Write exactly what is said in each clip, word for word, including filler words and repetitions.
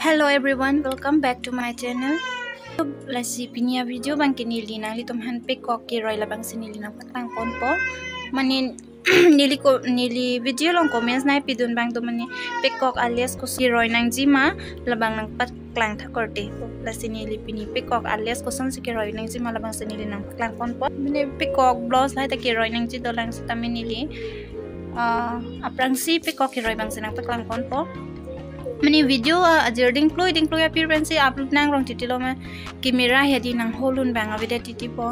Hello everyone, welcome back to my channel. Lasi pini a-video abangke neli nanglitum aphan pekok keroi labangsi neli nangpaklang ponpo. Mane neli ko, neli video along comments nangpidun abang do, mane pekok a-lace kosi roi nangjima labang nangpaklang tha korte. Lasi neli pini pekok a-lace kosonsi keroi nangjima labangsi neli nangpaklang ponpo. Mane pekok blouse lahai ta keroi nangji dolang sitame neli, ah, aphrangsi pekok keroi abangsi nangpaklang ponpo. Mane video, ah, ajir dingklui dingklui aphi pensi upload nangrong titilo, ma camera hedi nang hold un abang avedet titipo.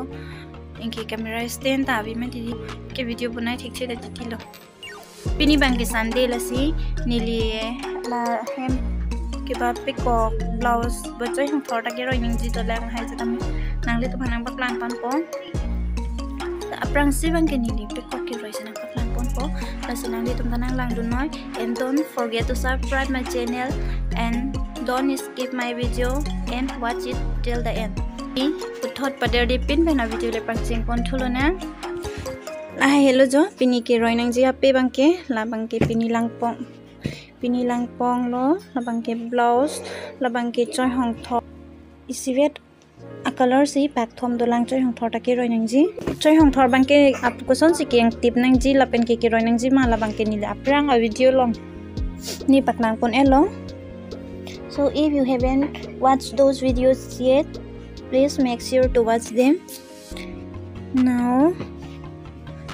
Anke camera stand ta ave ma titi, ke video bonai thekthedet titilo. Pini abangke Sunday lasi neli lahem keba pekok blouse ba choi hongthor ta keroi nangji dolang, lahai sitame nanglitum aphan nangpaklang ponpo. Aphrangsi abangke neli pekok keroi si nangpaklang ponpo. Lasi nanglitum ta nanglangdun noi. And don't forget to subscribe my channel and don't skip my video and watch it till the end. Puthot paderdepin pen a-video le pangcheng pon thulonang. Lahai helo jo, pini keroi nangji ape abangke, labangke pini langpong. Pini langpong lo, labangke blouse, labangke choi hongthor. Isivet a-color si pakthom dolang, choi hongthor ta keroi nangji. Choi hongthor abangke ap kosonsi kengtip nangji lapen ke keroi nangjima labangke neli aphrang a-video along neli paklang pon-elo. So if you haven't watched those videos yet, please make sure to watch them. Now,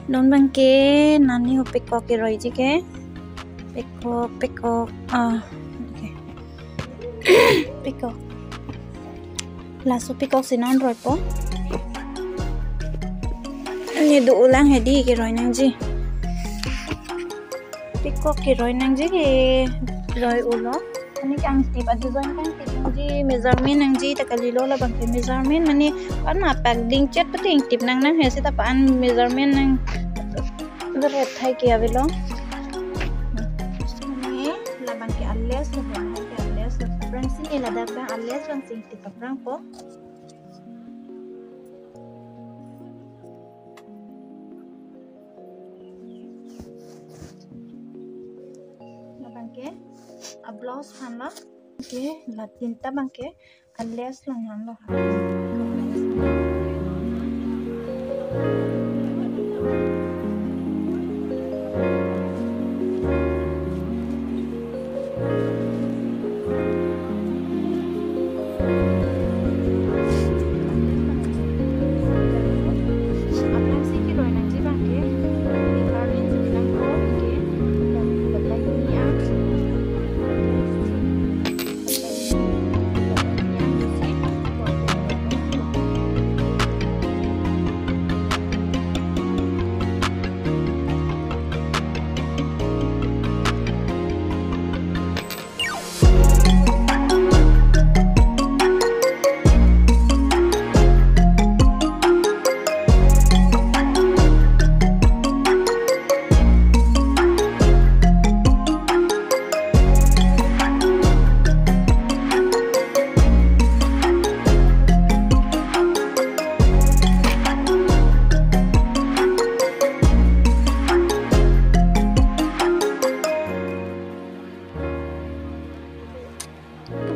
non abangke nani ho pekok keroiji ke. Pekok, pekok, ah, okay. Pekok. Laso pekok si non roipo. Neli do-ulang hedi keroi nangji. Pekok keroi nangji keroi-ulo. Mane kangtip a-design kangtip nangji, measurement nangji ta kalilo, labangke measurement mane an mapak dingchet pute ingtip nangnang he seta pa-an measurement nang. Beret hai ke avelo. Mane labangke a-lace lo, labangke a-lace lo. Aphrangsi neli ladak abang a-lace abangsi ingtip aphrangpo. Labangke a-blouse aphan lo. Okay, la tinta abangke a-lace along aphan lo.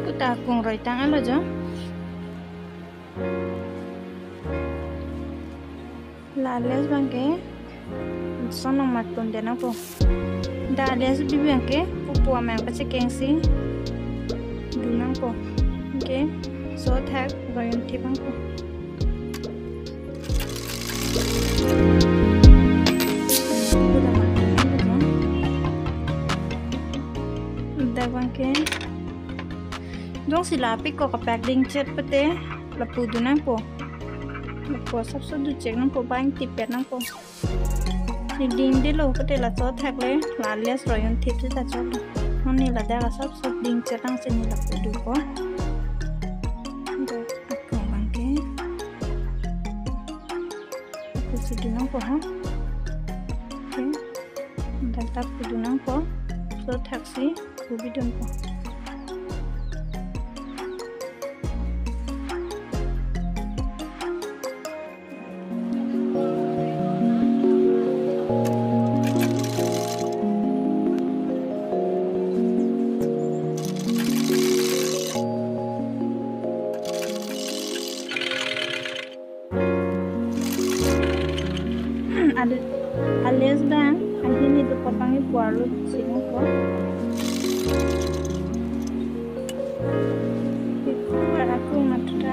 Puta kung roi tang alo jo. La lace abangke son nang matun de nangpo. Da lace bi abangke pupu amang pachekengsi dun nangpo. Okay, so thak roi un thip nangpo. Da abangke jongsi la pekok kapak dingchet pute lapu dun nangpo. Lapu asapso duchek nangpo, bang tippet nangpo. Ne dingdelo pute la chothak le la lace roi un thip seta choklo. Non ne ladak asapso dingchet nangsi ne lapu dupo. Da ako abangke. Lapusi dun nangpo ha. Okay. Dak lapu dun nangpo. Chothaksi lapu bi dunpo. Lace abang, ahini do pabang ipuarlo sino ko. Ipuar ako matuta.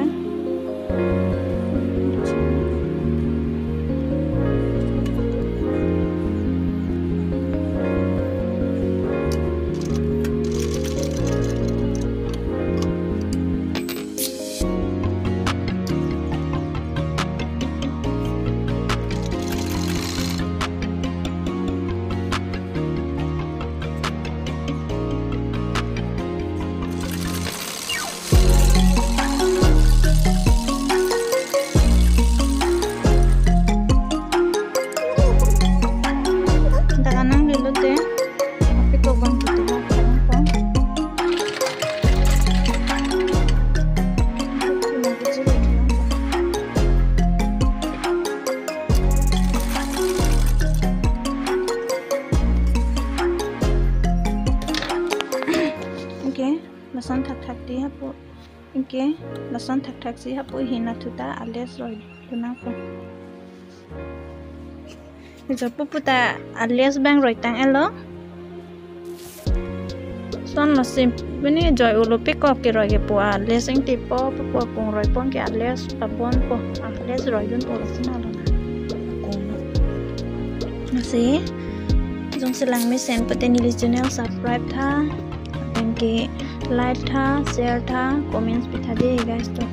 Dak anang lelo te, apikok abang tutu ha, kadang pon. Okay, lason thakthak ti hapu. Okay, lason thakthak si hapu hina thuta a-lace roi dun nangpo. Jopo puta a-lace abang roi tang-et lo. Lason lasi pini joi ulo pekok keroi kepu a-lace ingtipo, pupo kung roi pon ke a-lace pabonpo, a-lace roi dunpo lason alo na. Kung. Lasi, jongsi lang mesen pute neli channel subscribe tha, lapen ke like tha, share tha, comments pitha dei guys to.